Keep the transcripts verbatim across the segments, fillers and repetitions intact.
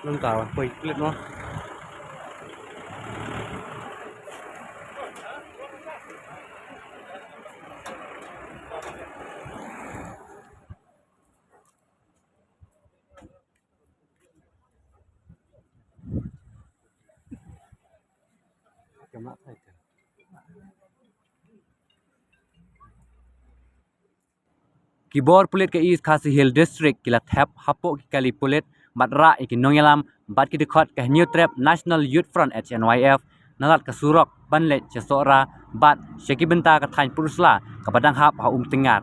Nunta poi klet mo. Ki bor pulit ka East Khasi Hills District ki la thep hapoh ki kali pulit bad rah ïa ki nongïalam bad ki dkhot ka Hynñiewtrep National Youth Front, H N Y F, na lad ka surok ban leit sha Sohra bad sha ki bynta ka thaiñ Pynursla kaba dang hap ha Umtyngngar.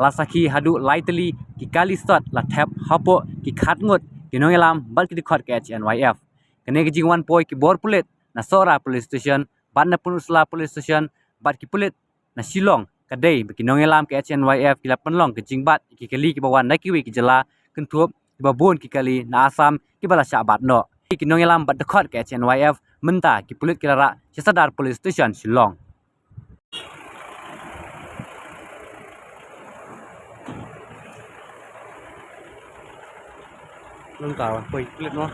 La sakhi haduh lai tylli ki kali sot la thep hapoh ki khatngut ki nongïalam bad ki dkhot ka H N Y F. Kane ka jingwan poi ki bor pulit na Sohra Police Station bad na Pynursla Police Station bad ki pulit na Shillong ka dei ba ki nongïalam ka H N Y F ki la pynlong ka jingbat ïa ki kali kiba wan na kiwei ki jylla, kynthup kiba bun ki kali na Assam kiba la shah bat noh. Ki nongïalam bad dkhot ka H N Y F mynta ki pulit ki la rah sha Sadar Police Station Shillong. Nunta poi klet mo.